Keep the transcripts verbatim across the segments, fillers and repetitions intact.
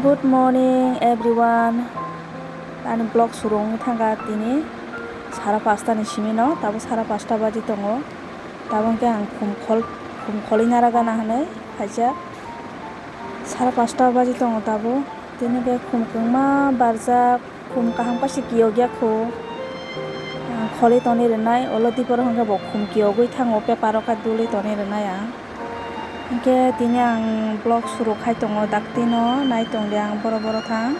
Good morning everyone. Ani vlog suru wngwi thangkha tini sara pasta ni simi no, tabuk sara pasta baji tongo. Tabuk hwnkhe ang khum khol, khum kholwi nara gana hinwi phaijak. Sara pasta baji tongo tabuk. Tini hwnkhe khum kwbangma barjak, khum kaham kaisa kiyogya kho. Ang kholwi tonwi rwnai, ulo dipor hwnkhe bo khum kiyogwi thango, paper o kha dulwi tonwi rwnai ang. Hwnkhe tini ang vlog suru khai tongo, daktino nai tongdi ang boro boro thang.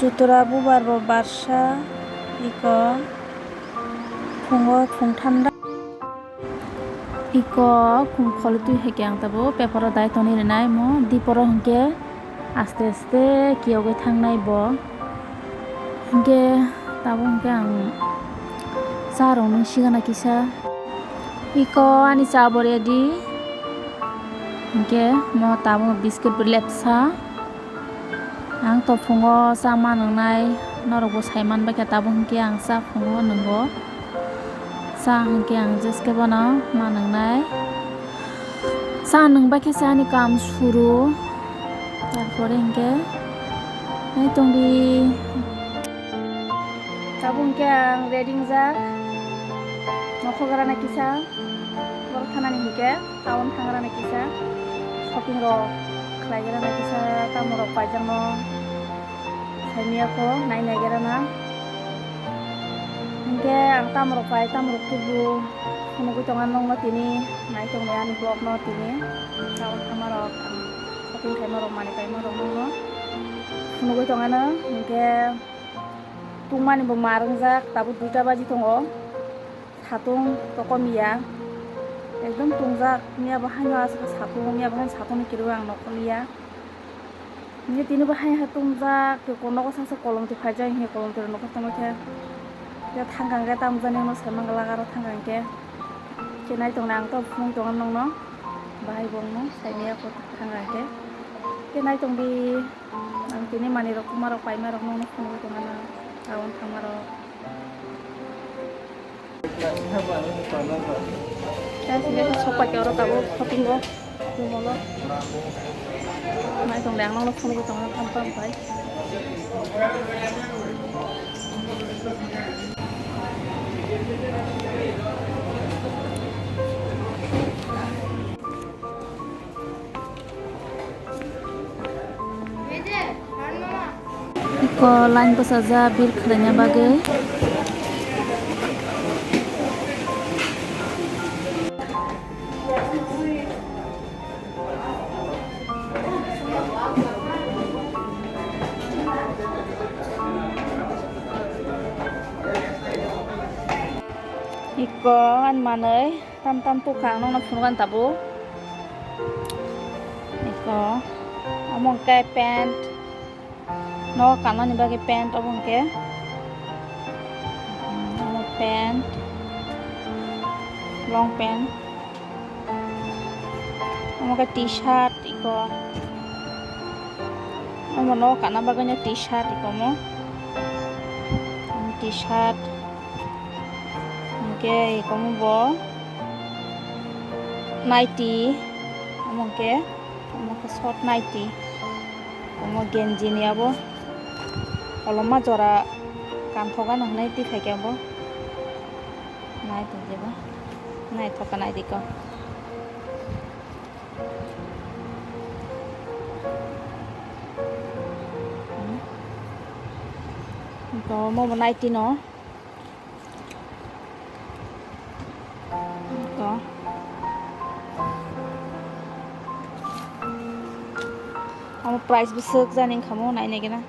Jutura bubar bo barsa iko phungo phung thanda. Iko khum kholwi twi hai khe ang tabuk paper o dai tonwi rwnai mo dipor o hwnkhe aste aste kiyogwi thangnai bo. Hwnkhe tabuk hwnkhe ang cha rok nung sigana kisa. Iko ani cha bo ready. Hwnkhe mo tabuk biscuit bo lepsa. Ang to phungo cha ma nwngnai, norokbo sai man bai kha, tabuk hwnkhe ang cha phungo nwngo. Cha hwnkhe ang jeskhe bono ma nwngnai. Cha nwng bai khe se ani kaam suru. Tarpore hwnkhe nai tongdi. Tabuk hwnkhe ang ready wngjak. Nokho gra na kisa. Borok thanani hwnkhe town thangrana kisa shopping rok khlaigrana kisa tamo rok paijakno saimanya kho nai naigrana. Hwnkhe ang tamo rok pai tamo rok tubu phunugwi tongo nokno tini nai tongmani ani vlog no tini town thangma rok ang shopping khaima rok manwi paima rok nokno phunugwi tongano hwnkhe tungmani bo mar wngjak tabuk duita baji tongo. Satung to kom ya, ekdom tungjak. Miya bo haino aswk satung, miya bo haino satung ni kwrwi ang nokol ya. Hingke tini bo hai hai tungjak, tei nogo sasa kolom twi phaijak, hingke kolom twi nokol tongma khe. Khe thangkang khe tamo jani no sai mangala aro thangkang khe. Khe nai tongna ang to phunuk tongo nokno, bahai bo wngno saimaya kho thangkang khe. Khe nai tongdi, ang tini manwi rok, kuma rok, paima rok nokno phunugwi tongmano, town thangma rok. Tei sini sopai khe oro tabuk shopping o, mall o. Nai tong le ang nokno phunugwi tongo tam tam pai. Iko line bwsajak bir khwlaina bagwi. Iko ani manwi. Tam tam tukha ang nokno phunukgani tabuk. Eko, omo hwnkhe pant. Nogo kanani bagwi pant obo hwnkhe. Omo pant. Long pant. Omo khe T-shirt eko. Omo nogo kana bagwino T-shirt eko omo. Omo T-shirt. Hwnkhe eko omo bo. Naiti, omo khe, omo khe short naiti, omo genji ni abo, koloma jora kanthok gana hinwi twi phaikhe abo, naitong jeba, naithok khe naidi kho. Omo bo naiti no. To. Omo price bwswk jani wngkha mo nai nai gana.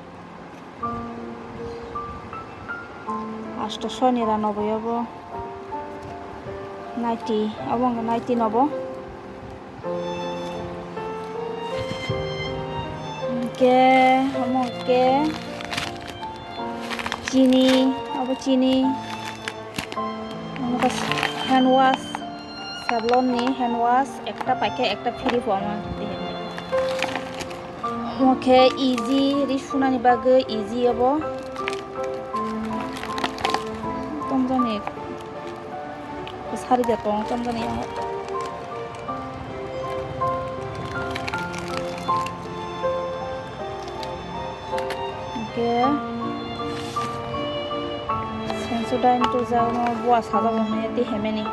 Astoso ni ra nobo obo. Naiti, obo wngkha naiti nobo. Hwnkhe, omo hwnkhe chini, obo chini. Omo khe hand wash, Savlon ni hand wash, ekta paikhe ekta free bo omo. Omo khe easy, ri sunani bagwi easy obo. Tongmani. Sari ja tong tong jani ya. Ke Sensodyne twijak no bua sajak rok ni twi hemeni.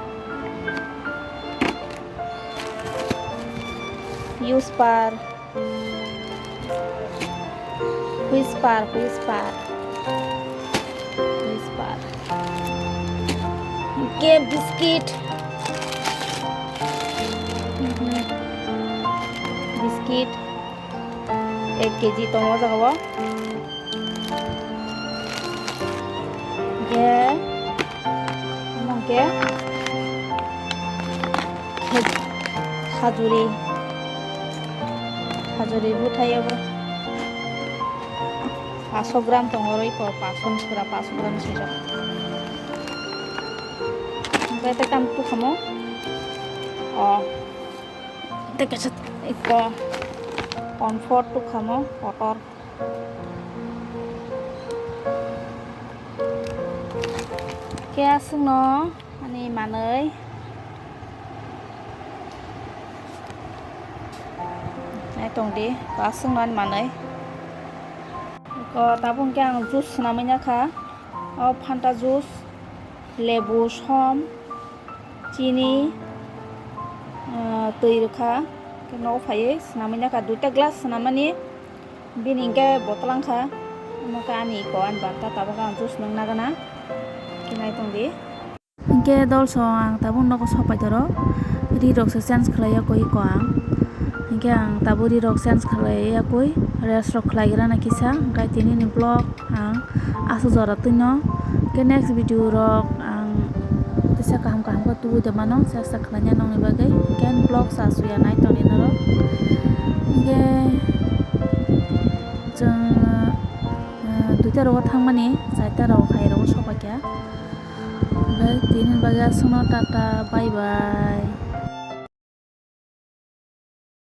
Use par. Whisper, whisper. Whisper. Ke biscuit. Mhm. Biscuit. Ek K G tongo o jaga o. Hingke, omo hingke, khe-, khajuri, khajuri bwthai obo. Paso gram tongo oro iko, paso ni sora, paso gram swijak. Hingke tei tamo tukhamo, o, tei kaisa iko, corn flour tukhamo, kotor. Khe aswkno ani manwi naitong di, aswkno ani manwi. Eko tabuk hwnkhe ang juice swnamwi nakha, o Fanta juice, lebu, som, chini, ah, twi rwkha, khe nogo phaiwi swnamwi nakha, duita glass swnamani. Bini hingke botol wngkha, omo khe ani iko ani banta tabuk ang juice nung nagana, khe naitong di. Hingke dolso ang tabuk nogo sok pai toro, ri rok se change khlai ya koi ko ang, hingke ang tabuk ri rok change khlai ya koi, rest rok khlai gra na kisa, hingke tini ni vlog ang aswk jora twino, hingke next video rok ang kisa kaham kaham khe tubui tongmano, chesta khlaina nokni bagwi. Ken vlog sa suya nai tongni norok. Hingke chwng, eh, duita rogo thangmani, chaita rok hai rogo sopaikha. Hingke tini bagwi aswkno tata, bye bye.